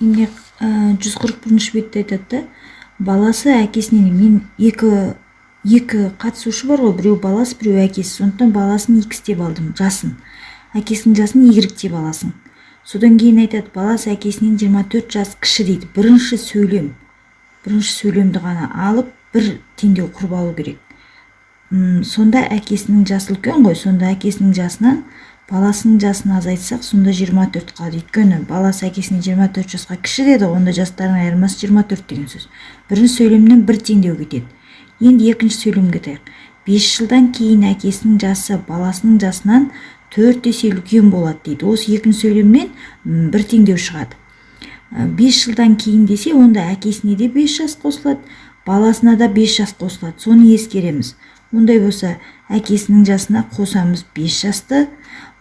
Енді 141-бетте айтады да, баласы әкесінен, мен екі қатысушы бар ғой, біреу баласы, біреу әкесі. Сондықтан баласын x деп алдым жасын, әкесінің жасын y деп аласың. Содан кейін айтады, баласы әкесінен 24 жас кіші дейді. Бірінші сөйлем, бірінші сөйлемді ғана алып, бір теңдеу құрып алу керек. Сонда әкесінің жасы үлкен ғой. Сонда әкесінің жасынан баласының жасын азайтсақ, сонда 24 қалады. Өйткені баласы әкесінен 24 жасқа кіші деді ғой, онда жастардың айырмасы 24 деген сөз. Бірінші сөйлемнен бір теңдеу кетеді. Енді екінші сөйлемге кетейік. 5 жылдан кейін әкесінің жасы баласының жасынан 4 есе үлкен болады дейді. Осы екінші сөйлемнен бір теңдеу шығады. 5 жылдан кейін десе, онда әкесіне де 5 жас қосылады, баласына да 5 жас қосылады. Соны ескереміз. Ондай болса, әкесінің жасына қосамыз 5 жасты,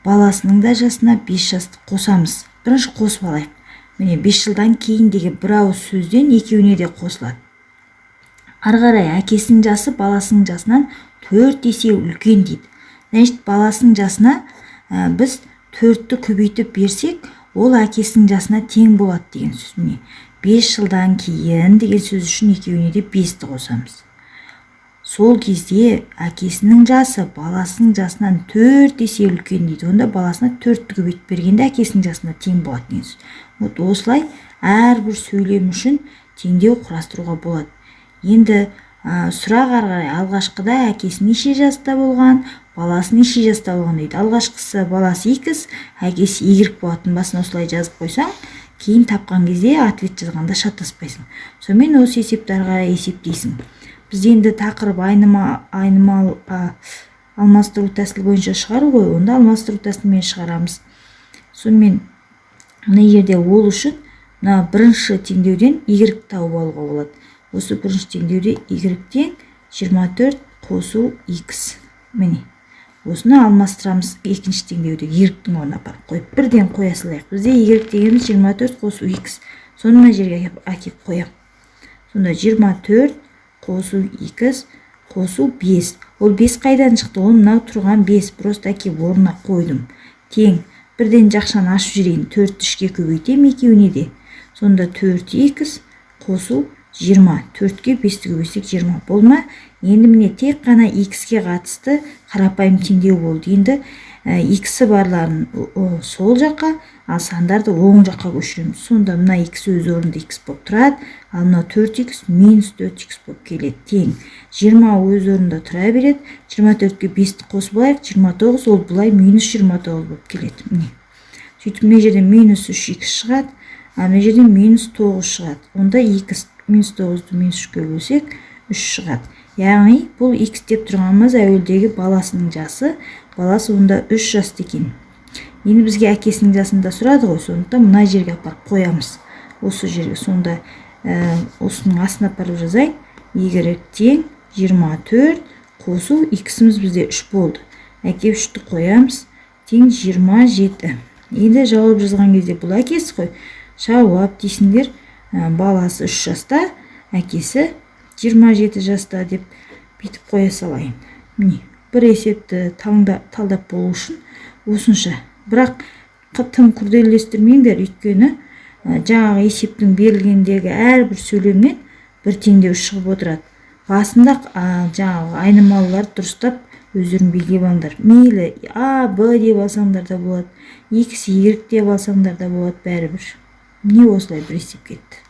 баласының да жасына 5 жасты қосамыз. Бірінші қосып алайық. Міне, 5 жылдан кейін деген бір ауыз сөзден екеуіне де қосылады. Ары қарай әкесінің жасы баласының жасынан 4 есе үлкен дейді. Значит, баласының жасына біз төртті көбейтіп берсек, ол әкесінің жасына тең болады деген сөз. Міне, 5 жылдан кейін деген сөз үшін екеуіне де бесті қосамыз. Сол кезде әкесінің жасы баласының жасынан 4 есе үлкен дейді. Онда баласына төртті көбейтіп бергенде, әкесінің жасына тең болады деген сөз. Вот осылай әрбір сөйлем үшін теңдеу құрастыруға болады. Енді сұрақ ары қарай: алғашқыда әкесі неше жаста болған, баласы неше жаста болған дейді. Алғашқысы баласы x, әкесі y болатын. Басына осылай жазып қойсаң, кейін тапқан кезде, ответ жазғанда шатаспайсың. Сонымен осы есепті ары қарай есептейсің. Бізде енді тақырып айнымал алмастыру тәсілі бойынша шығару ғой. Онда алмастыру тәсілімен шығарамыз. Сонымен мына жерде ол үшін мына бірінші теңдеуден y тауып алуға болады. Осы бірінші теңдеуде y тең 24 қосу x. Міне, осыны алмастырамыз. Екінші теңдеуде y-тің орнына апарып қойып, бірден қоя салайық. Бізде y дегеніміз 24 қосу x. Соны мына жерге әкеп қоямын. Сонда 24 қосу x қосу 5. Ол 5 қайдан шықты? Ол мынау тұрған 5, просто әкеп орнына қойдым. Тең. Бірден жақшаны ашып жіберейін. Төртті үшке көбейтемін екеуіне де. Сонда 4x қосу 20. Төртке бесті көбейтсек, 20 болды ма? Енді міне, тек қана x-ке қатысты қарапайым теңдеу болды. Енді x-і барларын сол жаққа, ал сандарды оң жаққа көшіреміз. Сонда мына x өз орнында x болып тұрады, ал мына 4x минус 4x болып келеді. Тең 20 өз орнында тұра береді. 24-ке 5-ті қосып алайық, 29. Ол былай минус 29 болып келеді. Міне, сөйтіп мына жерде минус 3x шығады, ал мына жерде минус 9 шығады. Онда x минус 9-ды минус 3-ке бөлсек, 3 шығады. Яғни бұл x деп тұрғанымыз әуелдегі баласының жасы. Баласы онда 3 жаста екен. Енді бізге әкесінің жасын да сұрады ғой, сондықтан мына жерге апарып қоямыз, осы жерге. Сонда осының астына апарып жазайын: y тең 24 қосу, x-іміз бізде 3 болды, әкеп 3-ті қоямыз, тең 27. Енді жауап жазған кезде бұл әкесі ғой, жауап дейсіңдер, баласы 3 жаста, әкесі 27 жаста деп бүйтіп қоя салайын. Міне, бір есепті талдап болу үшін осынша. Бірақ тым күрделілестірмеңдер, өйткені жаңағы есептің берілгендегі әрбір сөйлемнен бір теңдеу шығып отырады. Басында жаңағы айнымалыларды дұрыстап өздерің белгілеп алыңдар. Мейлі, а, б деп алсаңдар да болады, x, y деп алсаңдар да болады, бәрібір. Міне, осылай бір есеп кетті.